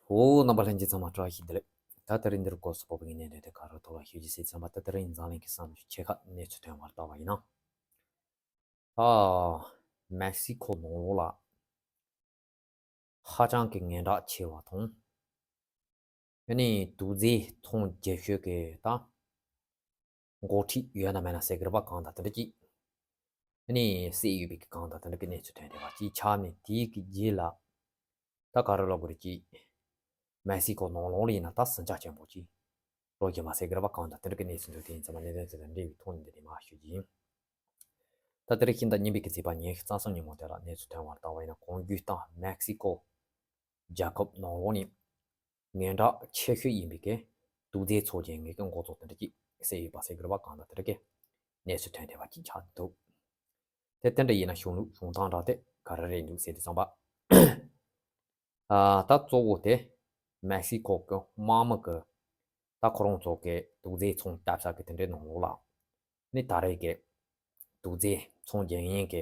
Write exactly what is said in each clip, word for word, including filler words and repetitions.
ཨོ། རྣམ་པ་ལྷན་རྒྱས་ཚང་མ་བཀྲ་ཤིས་བདེ་ལེགས། ད་དེ་རིང་འདིར་སྐོར་སུ་བབས་པའི་གནད་དོན་དེ་ག་རེ་ཐོག་ལ་ཤོད་ཀྱི་ཟེར་ཙམ་པ། ད་དེ་རིང་འཛམ་གླིང་གི་བསམ་ཚུལ་ཆེ་ཁག་གནས་ཚུལ་ཐོན་པར་བལྟ་བ་ཡིན་ན། ཨ། མེག་སི་ཁོ་ནང་ལོགས་ལ་ཧ་ཅང་གི་ངན་དྲག་ཆེ་བ་དང་། ཨ་ནི་དུག་རྫས་ཚོང་རྒྱག་ཤོས་ཀྱི་ད་འགོ་ཁྲིད་ཡོད་ན་མེད་ན་ཟེར་གི་རེད་པ། གང་ལྟར་དེ་འདྲ་ཅིག་ཨ་ནི་བསད་ཡོད་པའི་གི་གང་ལྟར་དེ་འདྲ་གི་གནས་ཚུལ་ཐོན་བསྡད་པ་ཅིག་ཆགས་ནས། དེའི་གི་རྗེས་ལ་ད་ག་རེ་ལབ་དགོས་རེད། ཅིག་མེག་སི་ཁོ་ནང་ལོགས་ལ་ཡིན་ན་ད་ཟིང་ཆ་ཆེན་པོ་ཅིག་འགྲོ་གི་མ་ཟེར་གི་རེད་པ། གང་ལྟར་དེ་འདྲ་གི་གནས་ཚུལ་འདུག་དེ་ཡིན་ཙང་མ་གནད་དོན་དེ་དང་འབྲེལ་བའི་ཐོག་ནས་འདི་ནས་མར་ཞུ་རྒྱུ་ཡིན། ད་དེ་རིང་ཤིང་རྟ་རྙིང་པའི་གི་ཚེས་པ་ཉི་ཤུ་རྩ་གསུམ་ཉིན་མོ་དེ་ལ་གནས་ཚུལ་ཐོན་པར་བལྟ་བ་ཡིན་ན། གོང་བརྗོད་ལྟར་མེག་སི་ཁོ་རྒྱལ་ཁབ་ནང་ལོགས་ནས་ངན་དྲག་ཆེ་ཤོས་ཡིན་པའི་གི་དུག་རྫས་ཚོང་རྒྱག་མཁན་གྱི་འགོ་གཙོ་དེ་འདྲ་ཅིག་བསད་ཡོད་པ་ཟེར་གི་རེད་པ། གང་ལྟར་དེ་འདྲ་གི་གནས་ཚུལ་ཐོན་བསྡད་པ་ཅིག་ཆགས་འདུག་དེ་དེ་འདྲ་ཡིན་ན་གཞུང་ལུགས་གཞུང་སྟངས་འདྲ་དེ་ག་རེ་རེད་འདུག་ཟེར་དུས་ཙམ་པ། ཨ། ད་གཙོ་བོ་དེ་མེག་སི་ཁོ་གི་དམག་མི་གི་ད་ཁོ་རང་ཚོ་གི་དུག་རྫས་ཚོང་བརྒྱབ་ས་གི་དེ་འདྲའི་ནང་ལོགས་ལ་ནི་ད་རེས་ཀྱི་དུག་རྫས་ཚོང་རྒྱག་མཁན་གྱི་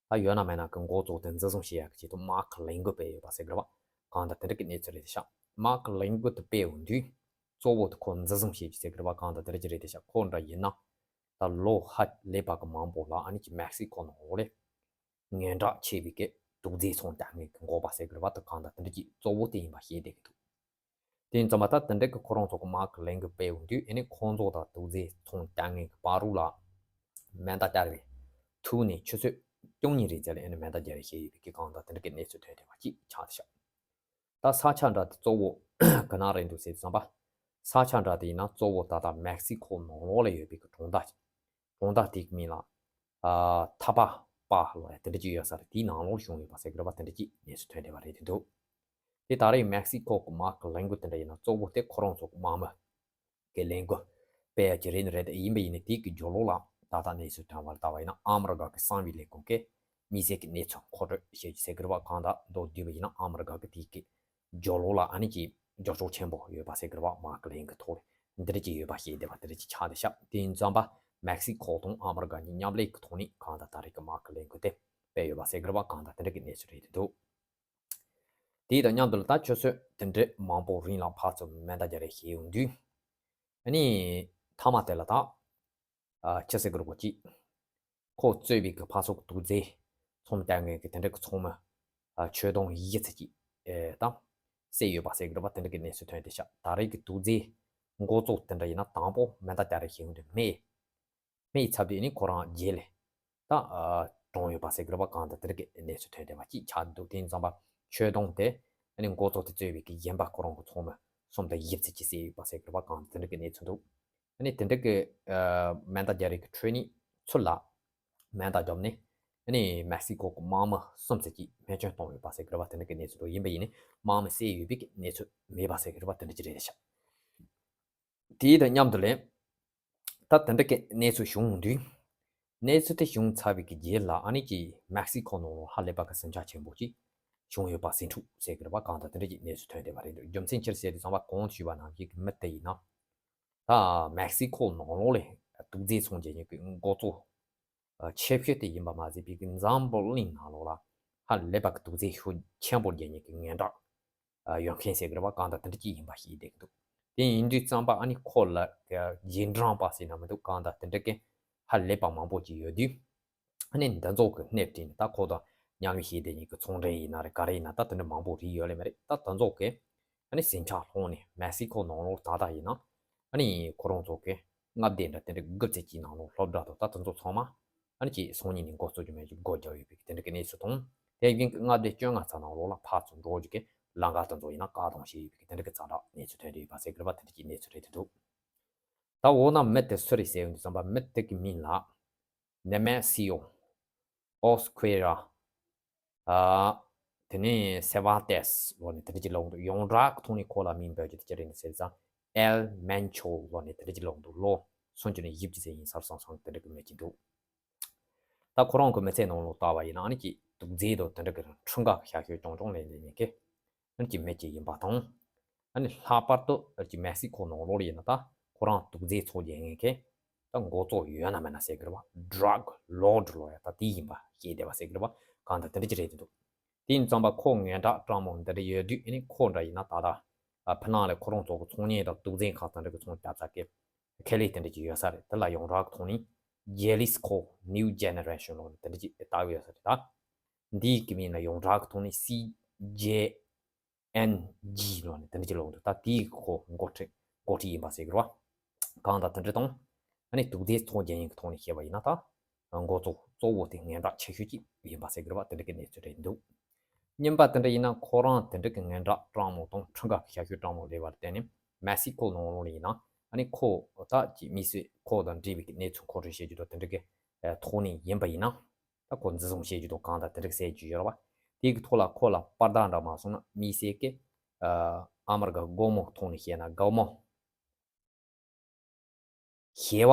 ད་ཡོད་ན་མེད་ན་གི་འགོ་གཙོ་དེ་འཛིན་བཟུང་བྱེད་ཡག་གི་ཆེད་དུ་དམག་གི་ལས་འགུལ་སྤེལ་ཡོད་པ་ཟེར་གི་རེད་པ། གང་ལྟར་དེ་འདྲ་གི་གནས་ཚུལ་རེད་ཤག་དམག་གི་ལས་འགུལ་དེ་སྤེལ་ཡོང་དུས་གཙོ་བོ་དེ་ཁོ་འཛིན་བཟུང་བྱེད་རྒྱུ་ཟེར་གི་རེད་པ། གང་ལྟར་དེ་འདྲ་ཅིག་རེད་དེ་ཤག་ཁོ་འདྲ་ཡིན་ན་ད་ལོ་ཧ་ལས་པ་གི་མང་པོ་ལ་ཨ་ནི་ཅིག་མེག་སི་ཁོ་ནང་ལོགས་ལ་ངན་དྲག་ཆེ་བའི་གི་དུག་རྫས་ཚོང་རྒྱག་མཁན་གྱི་འགོ་པ་ཟེར་གི་རེད་པ། དེ་གང་ལྟར་དེ་འདྲ་ཅིག་གཙོ་བོ་དེ་ཡིན་པ་ཤེས་བསྡད་ཀྱི་འདུག་དེ་ཡིན་ཙང་མ་ད་དེ་འདྲ་གི་ཁོ་རང་ཚོ་གི་དམག་གི་ལས་འགུལ་སྤེལ་ཡོང་དུས་ཨ་ནི་ཁོང་ཚོ་དང་དུག་རྫས་ཚོང་རྒྱག་མཁན་གྱི་བར་རུ་ལ་མེ་མདའ་སྦྱར་བའི་ཐུག་ནས་ཆུ་ཚོད་བཅུ་གཉིས་རིང་ཙམ་ལ་ཨ་ནི་མེ་མདའ་སྦྱར་བའི་ཞེས་ཡོད་པའི་གི་གང་ལྟར་དེ་འདྲ་གི་གནས་ཚུལ་ཐོན་བསྡད་པ་ཅིག་ཆགས་བསྡད་ཤག་ད་ས་ཆ་འདྲ་དེ་གཙོ་བོ་ག་ན་རེད་འདུག་ཟེར་དུས་ཙམ་པ། ས་ཆ་འདྲ་དེ་ཡིན་ན་གཙོ་བོ་ད་ལྟ་མེག་སི་ཁོ་ནང་ལོགས་ལ་ཡོད་པའི་གི་གྲོང་རྡལ་ཅིག་གྲོང་རྡལ་དེའི་མིང་ལ་ཨ་ཐ་པ་པ་ལབ་ཡ་དེ་འདྲ་ཅིག་ཡོད་ས་རེད། དེའི་ནང་ལོགས་བྱུང་ཡོད་པ་ཟེར་གི་རེད་པ། དེ་འདྲ་ཅིག་གནས་ཚུལ་ཐོན་བསྡད་པ་རེད་དེ་འདུག་དེ་ད་རེས་མེག་སི་ཁོ་གི་དམག་གི་ལས་འགུལ་དེ་འདྲ་ཡིན་ན་གཙོ་བོ་དེ་ཁོ་རང་ཚོ་གི་དམག་མི་གི་ལས་འགུལ་སྤེལ་ཡ་ཅིག་རེད་ནི་རེད། དེ་ཡིན་པ་ཡིན་ནི་དེའི་གི་རྒྱབ་ལོགས་ལ་ད་ལྟ་གནས་ཚུལ་ཐོན་པར་ལྟ་བ་ཡིན་ན་ཨ་མི་རི་ཀ་གི་གསང་བའི་ལས་ཁུངས་ཀྱིས་དམིགས་བསལ་གྱི་གནས་ཚུལ་མཁོ་སྤྲོད་བྱེད་རྒྱུ་ཟེར་གི་རེད་པ། གང་ལྟར་མདོར་བསྡུས་པ་ཡིན་ན་ཨ་མི་རི་ཀ་གི་དེའི་གི་རྒྱབ་ལོགས་ལ་ཨ་ནི་ཅིག་རྒྱབ་ཕྱོགས་ཆེན་པོ་ཡོད་པ་ཟེར་གི་རེད་པ། དམག་གི་ལས་འགུལ་ཐོག་ལ་འདི་འདྲ་ཅིག་ཡོད་པ་ཤེས་བསྡད་པ་དེ་འདྲ་ཅིག་ཆགས་བསྡད་ཤག་དེ་ཡིན་ཙང་པ་མེག་སི་ཁོ་དང་ཨ་མི་རི་ཀ་གཉིས་མཉམ་ལས་ཀྱི་ཐོག་ནས་གང་ལྟར་ད་རེས་ཀྱི་དམག་གི་ལས་འགུལ་དེ་སྤེལ་ཡོད་པ་ཟེར་གི་རེད་པ། གང་ལྟར་དེ་འདྲ་གི་གནས་ཚུལ་རེད་འདུག་དེ་དང་མཉམ་དུ་ལ་ད་ཆུ་ཚོད་དེ་འདྲའི་མང་པོ་རིང་ལ་ཕར་ཚུར་མེ་མདའ་རྒྱག་རེས་བྱས་ཡོང་དུས། ཨ་ནི་མཐའ་མ་དེ་ལ་ད་ཨ་ཅི་ཟེར་གི་རེད་གོ་ཅིག་ཁོ་གཙོས་པའི་གི་ཕར་ཚུར་དུག་རྫས་ཚོང་རྒྱག་མཁན་གི་དེ་འདྲ་གི་ཚོང་མི་ཨ་ཁྱོན་བསྡོམས་བཞི་ཙམ་ཅིག་ཨེ་ད་བསད་ཡོད་པ་ཟེར་གི་རེད་པ། དེ་འདྲ་གི་གནས་ཚུལ་ཐོན་བསྡད་ཤག་ད་རེས་ཀྱི་དུག་རྫས་འགོ་གཙོ་དེ་འདྲ་ཡིན་ན་དང་པོ་མེ་མདའ་རྒྱག་རེས་བྱས་ཡོང་དུས་རྨས། རྨས་ཚར་དུས་ཨ་ནི་ཁོ་རང་རྗེས་ལ་ད་ཨ་གྲོངས་ཡོད་པ་ཟེར་གི་རེད་པ། གང་ལྟར་དེ་འདྲ་གི་གནས་ཚུལ་ཐོན་བསྡད་པ་ཅིག་ཆགས་འདུག་དེ་ཡིན་ཙང་པ་ཁྱོན་བསྡོམས་དེ་ཨ་ནི་འགོ་གཙོ་དེ་གཙོས་པའི་གི་གཞན་པ་ཁོ་རང་གི་ཚོང་མི་གསུམ་དང་བཞི་ཙམ་ཅིག་བསད་ཡོད་པ་ཟེར་གི་རེད་པ། གང་ལྟར་དེ་འདྲ་གི་གནས་ཚུལ་འདུག་ཨ་ནི་དེ་འདྲ་གི་ཨ་མེ་མདའ་རྒྱག་རེས་ཀྱི་ཁྲོད་ནས་ཚུར་ལ་མེ་མདའ་བརྒྱབ་ནས་ཨ་ནི་མེག་སི་ཁོ་གི་དམག་མི་གསུམ་ཙམ་ཅིག་རྨས་སྐྱོན་བཏང་ཡོད་པ་ཟེར་གི་རེད་པ། དེ་འདྲ་གི་གནས་ཚུལ་འདུག་ཡིན་པ་ཡིན་ནའི་དམག་མི་བསད་ཡོད་པའི་གི་གནས་ཚུལ་མེད་པ་ཟེར་གི་རེད་པ། དེ་འདྲ་ཅིག་རེད་ཤག་དེ་དང་མཉམ་དུ་ལ་ད་དེ་འདྲ་གི་གནས་ཚུལ་བྱུང་དུས། གནས་ཚུལ་དེ་བྱུང་ཚར་བའི་གི་རྗེས་ལ་ཨ་ནི་ཅིག་མེག་སི་ཁོ་ནང་ལོགས་ཧ་ལས་པ་གི་ཟིང་ཆ་ཆེན་པོ་ཅིག་བྱུང་ཡོད་པ་ཟིང་འཁྲུག་ཟེར་གི་རེད་པ། གང་ལྟར་དེ་འདྲ་ཅིག་གནས་ཚུལ་ཐོན་བསྡད་པ་རེད་འདུག་རྒྱུ་མཚན་ཅི་རེད་ཟེར་དུས་ཙམ་པ་གོང་དུ་ཞུས་པ་ནང་བཞིན་གི་མི་དེ་ཡིན་ན། ད་མེག་སི་ཁོ་ནང་ལོགས་ལ་དུག་རྫས་ཚོང་རྒྱག་མཁན་གི་འགོ་གཙོ་ཆེ་ཤོས་དེ་ཡིན་པ་མ་ཟད་པའི་གི་འཛམ་བུ་གླིང་ནང་ལོགས་ལ་ཧ་ལས་པ་གི་དུག་རྫས་ཤུགས་ཆེན་པོ་རྒྱག་མཁན་གི་ངན་དྲག་ཨ་ཡོད་མཁན་ཟེར་གི་རེད་པ། གང་ལྟར་དེ་འདྲ་ཅིག་ཡིན་པ་ཤེས་བསྡད་ཀྱི་འདུག་དེ་ཡིན་དུས་ཙམ་པ་ཨ་ནི་ཁོ་ལ་རྗེས་འབྲང་པ་ཟེར་ན་མི་འདུག་གང་ལྟར་དེ་འདྲ་གི་ཧ་ལས་པ་མང་པོ་ཅིག་ཡོད་དུས། ཨ་ནི་འདི་ཚོ་གི་སྣེ་ཁྲིད་ནས་ད་ཁོ་དང་མཉམ་ལས་བྱེད་བསྡད་མཁན་གི་ཚོང་འབྲེལ་ཡིན་ན་རེད། ག་རེ་ཡིན་ན་ད་དེ་འདྲ་མང་པོ་རིགས་ཡོད་ལེ་མ་རེད། ད་དེ་ཚོ་གི་ཨ་ནི་ཟིང་ཆ་སློང་ནས་མེག་སི་ཁོ་ནང་ལོགས་ད་ལྟ་ཡིན་ན་ཨ་ནི་ཁོ་རང་ཚོ་གི་མངའ་སྡེ་འདྲ་དེ་འདྲ་དགུ་བརྩེགས་ཀྱི་ནང་ལོགས་སློབ་གྲྭ་དང་ད་དེ་ཚོ་ཚང་མ་ཨ་ནི་ཅིག་སང་ཉིན་ནས་འགོ་བཙུགས་རྒྱུ་མེད་ཅིག་སྒོ་བརྒྱབ་ཡོད་པའི་དེ་འདྲ་གི་གནས་ཚུལ་དང་། དེ་བཞིན་གི་མངའ་སྡེ་བཅོ་ལྔ་ཙམ་ནང་ལོགས་ལ་ཕར་ཚུར་འགྲོ་རྒྱུ་གི་ལམ་ཁ་དེ་ཚོ་ཡིན་ན་བཀག་སྡོམ་བྱས་ཡོད་པའི་གི་དེ་འདྲ་གི་ཛ་དྲག་གནས་ཚུལ་ཐོན་བསྡད་ཡོད་པ་ཟེར་གི་རེད་པ། དེ་འདྲ་གི་གནས་ཚུལ་རེད་དེ་འདུག་ད་འོ་ན་མི་དེ་སུ་རེད་ཟེར་ཡོང་དུས་ཙམ་པ་མི་དེ་གི་མིང་ལ་ནེ་མེ་སི་ཡོ། ཨོ་སི་ཁུ་ར། ཨ། དེ་ནས་སེ་བ་ཏེས་ལོ་ནས་དེ་འདྲ་ཅིག་ལབ་འདུག་ཡོངས་གྲགས་ཀྱི་ཐོག་ནས་ཁོ་ལ་མིང་འབོད་རྒྱུ་དེ་ཅི་རེད་ཟེར་ཙང་ཨེལ་མན་ཆོ་ལོ་ནས་དེ་འདྲ་ཅིག་ལབ་འདུག་ལོ་སུམ་ཅུ་ནས་བཞི་བཅུ་ཙམ་ཡིན་ས་རེད་བསམ་སོང་། དེ་འདྲ་གི་མི་ཅིག་འདུག་ད་ཁོ་རང་གི་མི་ཚེ་ནང་ལོགས་ལྟ་བ་ཡིན་ན་ཨ་ནི་ཅིག་དུག་རྫས་དང་དེ་འདྲ་གི་ཁྲིམས་འགལ་གྱི་བྱ་སྤྱོད་རྐྱང་རྐྱང་ལས་འདས་མཁན་གྱི་ཨ་ནི་ཅིག་མི་ཅིག་ཡིན་པ་དང་། ཨ་ནི་ལྷག་པར་དུ་ཨ་ཅིག་མེག་སི་ཁོ་ནང་ལོགས་ལ་ཡིན་ན་ད་ཁོ་རང་དུག་རྫས་ཚོང་རྒྱག་མཁན་གྱི་ད་འགོ་གཙོ་ཡོད་ན་མེད་ན་ཟེར་གི་རེད་པ། ཌྲག་ལོརཌ་ལོ་ཡ་ད་དེ་ཡིན་པ་ཤེས་བསྡད་པ་ཟེར་གི་རེད་པ། གང་ལྟར་དེ་འདྲ་ཅིག་རེད་འདུག་དེ་ཡིན་ཙམ་པ་ཁོ་ངན་དྲག་སྤྲང་མོ་འདི་འདྲ་ཡོད་དུས་ཨ་ནི་ཁོ་འདྲ་ཡིན་ན་ད་ལྟ་ཕ་ནང་ལ་ཁོ་རང་ཚོ་གི་ཚོང་གཉེར་དང་དུག་རྫས་ཁག་དང་འདྲ་གི་ཚོང་རྒྱག་ས་གི་ཁེ་ལས་དེ་འདྲ་ཅིག་ཡོད་ས་རེད། དེ་ལ་ཡོངས་གྲགས་ཀྱི་ཐོག་ནས་Jelly's Co New Generation ལོ་དེ་འདྲ་ཅིག་ལྟ་གི་ཡོད་ས་རེད། ད་འདིའི་གི་མིང་ལ་ཡོངས་གྲགས་ཀྱི་ཐོག་ནས་སི་ཇེ་ཨེན་ཇི་ལོ་ནས་དེ་འདྲ་ཅིག་ལོ་འདུག་ད་དེའི་ཁོ་འགོ་ཁྲིད་འགོ་ཁྲིད་ཡིན་པ་ཟེར་གི་རེད་བ། གང་ལྟར་དེ་འདྲ་དང་ཨ་ནི་དུག་རྫས་ཚོང་རྒྱག་མཁན་གྱི་ཐོག་ནས་བཤད་པ་ཡིན་ན་ད་འགོ་གཙོ་གཙོ་བོ་དེ་ངན་དྲག་ཆེ་ཤོས་ཅིག་ཡིན་པ་ཟེར་གི་རེད་བ། དེ་འདྲ་གི་གནས་ཚུལ་རེད་འདུག་གཉིས་པ་དེ་འདྲ་ཡིན་ན་ཁོ་རང་དེ་འདྲ་གི་ངན་དྲག་སྤྲང་མོ་དང་ཁྲིམས་འགལ་གྱི་ཤ་ཤོད་སྤྲང་མོ་རེད་བར་བརྟེན་ནས་མེག་སི་ཀོ་ནང་ལོགས་ལ་ཡིན་ན་ཨ་ནི་ཁོ་ད་ཅིག་མི་སེར་ཁོ་དང་འབྲེལ་བའི་གནས་ཚུལ་མཁོ་སྤྲོད་བྱེད་རྒྱུ་དང་དེ་འདྲ་གི་ཐོག་ནས་ཡིན་པ་ཡིན་ན། ད་ཁོ་འཛིན་བཟུང་བྱེད་རྒྱུ་དང་གང་ལྟར་དེ་འདྲ་གསལ་རྒྱུ་ཡོད་རེད་བ། དེ་གི་ཐོག་ལ་ཁོ་ལ་པར་དག་འདྲ་མ་སོང་ན་མི་སེར་གི་ཨ་མི་རི་ཀ་སྒོར་མོ་ཐོག་ནས་བཤད་ན་སྒོར་མོ་བྱེ་བ་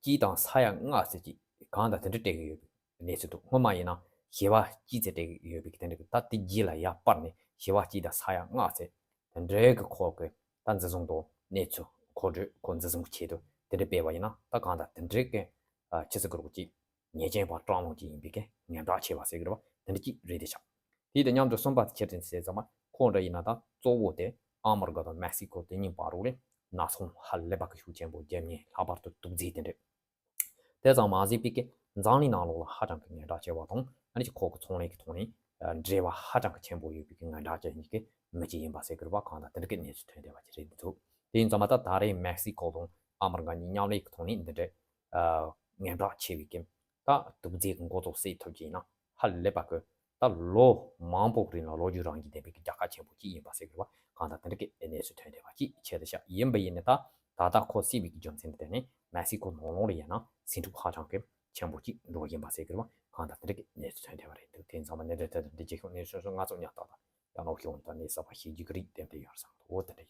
གཅིག་དང་ས་ཡ་ལྔ་ཙམ་ཅིག་གང་ལྟར་དེ་འདྲ་སྤྲད་ཀྱི་ཡོད་པའི་གནས་ཚུལ་འདུག་སྔོན་མ་ཡིན་ན་བྱེ་བ་གཅིག་ཙམ་སྤྲད་ཀྱི་ཡོད་པའི་གི་དེ་འདྲ་གི་ད་དེ་རྗེས་ལ་ཡར་སྤར་ནས་བྱེ་བ་གཅིག་དང་ས་ཡ་ལྔ་ཙམ་དེ་འདྲའི་གི་ཁོ་གི་ད་འཛིན་བཟུང་དང་གནས་ཚུལ་མཁོ་སྤྲོད་ཁོ་འཛིན་བཟུང་གི་ཆེད་དུ་དེ་འདྲ་སྤེལ་བ་ཡིན་ན་ད་གང་ལྟར་དེ་འདྲའི་གི་ཨ་ཆི་ཟེར་གི་རེད་གོ་ཅིག་ཉེས་ཅན་པ་སྤྲང་མོ་ཅིག་ཡིན་པའི་གི་ངན་དྲག་ཆེ་བ་ཟེར་གི་རེད་བ། དེ་འདྲ་ཅིག་རེད་དེ་ཆགས། དེ་དང་མཉམ་དུ་གསུམ་པ་དེ་ཁྱེད་དྲན་ཟེར་ཙམ་པ་ཁོ་འདྲ་ཡིན་ན་ད་གཙོ་བོ་དེ་ཨ་མི་རི་ཀ་དང་མེག་སི་ཀོ་དེ་གཉིས་བར་རོགས་ལས་ན་ཚོང་ཧ་ལས་པ་གི་ཤུགས་ཆེན་པོ་རྒྱབ་མཁན་ལྷག་པར་དུ་དུག་རྫས་དེ་འདྲ། དེ་ཙམ་མ་ཟད་པའི་གི་འཛམ་གླིང་ནང་ལོགས་ལ་ཧ་ཅང་གི་ངན་དྲག་ཆེ་བ་དང་ཨ་ནི་ཅིག་ཁོ་གི་ཚོང་ལས་ཀྱི་ཐོག་ནས་འབྲེལ་བ་ཧ་ཅང་གི་ཆེན་པོ་ཡོད་པའི་གི་ངན་དྲག་ཅན་གཉིས་ཀྱི་མི་གཅིག་ཡིན་པ་ཟེར་གི་རེད་བ། གང་ལྟར་དེ་འདྲ་གི་གནས་ཚུལ་ཐོན་བསྡད་པ་ཅིག་རེད་འདུག་དེ་ཡིན་ཙམ་པ་ད་ད་རེས་མེག་སི་ཀོ་དང་ཨ་མི་རི་ཀ་གཉིས་མཉམ་ལས་ཀྱི་ཐོག་ནས་འདི་འདྲའི་ངན་དྲག་ཆེ་བའི་གི་ད་དུག་རྫས་ཀྱི་འགོ་ཚུགས་སེལ་ཐུབ་ཀྱི་ཡིན་ན་ཧ་ལས་པ་གི་ད་ལོ་མང་པོ་རིང་ལ་ལོ་རྒྱུས་རང་བཞིན་ལྡན་པའི་གི་རྒྱལ་ཁ་ཆེན་པོ་གཅིག་ཡིན་པ་ཟེར་གི་རེད་བ། གང་ལྟར་དེ་འདྲ་གི་གནས་ཚུལ་ཐོན་བསྡད་པ་གཅིག་ཆེད་དུ་བཞག་ཡིན་པ་ཡིན་ནི་ད་ད་ལྟ་ཁོ་སྲིད་པའི་གི་རྒྱུ་མཚན་དེ་ནི་མེག་སི་ཀོ་ནང་ལོགས་ལ་ཡིན་ན་ཟིང་འཁྲུག་ཧ་ཅང་གི་ཆེན་པོ་གཅིག་འགྲོ་བཞིན་པ་ཟེར་གི་རེད་བ། གང་ལྟར་དེ་འདྲ་གི་གནས་ཚུལ་ཐོན་བསྡད་པ་རེད་འདུག་དེ་ཡིན་ཙང་མ་གནས་ཚུལ་ཐོན་དུས་འདི་རྗེས་ཤོག་གནས་ཚུལ་ང་ཚོ་ཉག་ཏག་ཏག་ཡང་ལོག་ཤོག་ད་གནས་ས་པ་ཤེས་རྒྱུ་གི་རིགས་ཏན་ཏན་ཡོད་བསམ་འདུག་འོ་དེ་འདྲ།